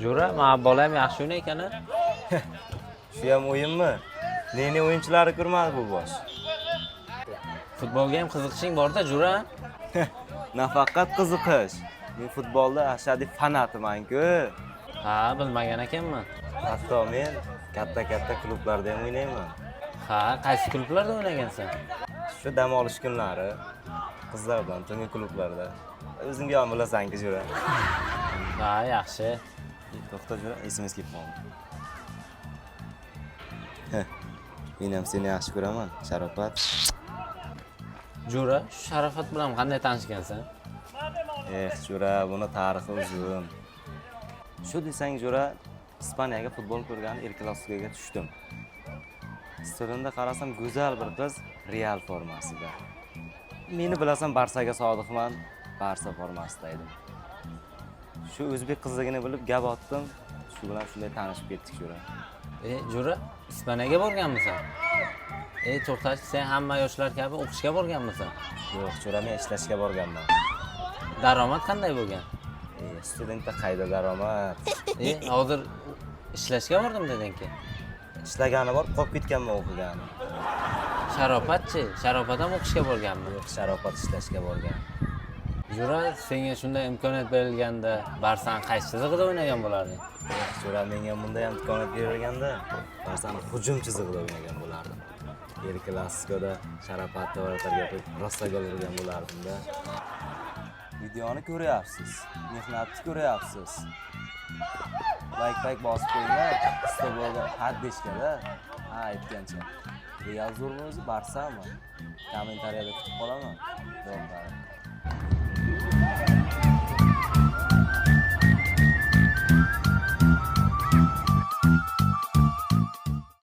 Jo'ra, mana bolam yaxshi o'ynay ekan a? Shu ham o'yinmi? Ne o'yinchilari ko'rmadi bu bosh. Futbolga ham qiziqishing bor-da, jo'ra. Nafaqat qiziqish. Men futbolda ashaddiy fanatiman-ku. Ha, bilmagan ekanman. Hatto men katta-katta klublarda ham o'ynayman. Ha, qaysi klublarda o'ynagansan? Shu dam olish kunlari qizlar bilan tungi klublarda. O'zingga ham bilasan-ku, jo'ra. Ha, yaxshi. To'xta, jo'ra, SMS kelib qoldi. Heh, men ham seni yaxshi ko'raman, Sharofat. Jo'ra, shu Sharofat bilan qanday tanishgansan? Eh, jo'ra, buni tarixi uzun. Shu desang, jo'ra, Ispaniyaga futbol ko'rgani El Clasicoga tushdim. Stadionda qarasam, go'zal bir qiz Real formasida. Meni bilasan, Barsaga sodiqman, Barsa formasida edim. Shu o'zbek qizligini bilib gap otdim, shu bilan shunday tanishib ketdik, jo'ra. E, jo'ra, Ispaniyaga borganmisan? E, to'xtachi, sen hamma yoshlar kabi o'qishga borganmisan? Yo'q, jo'ra, men ishlashga borganman. Daromad qanday bo'lgan? E, studentda qayda daromad? E, hozir ishlashga bordim deding-ki. Ishlagani bor, qolib ketganman o'qigani. Sharofatchi, Sharofat ham o'qishga borganmi? Yo'q, Sharofat ishlashga borgan. Jo'ra, senga shunday imkoniyat berilganda Barsani qaysi chizig'ida o'ynagan bo'larding? Jo'ra, menga bunday ham imkoniyat berilganda Barsani hujum chizig'ida o'ynagan bo'lardim. El Clasicoda Sharofatni вратарь ga qo'yib rosa gol urgan bo'lardim-da. Videoni ko'ryapsiz, mehnatni ko'ryapsiz. Like like bosib qo'yinglar, Istabolga haddeshkada. Ha, aytgancha. Real zo'rmi o'zi, Barsami? Kommentariyada kutib qolaman. Yo'q,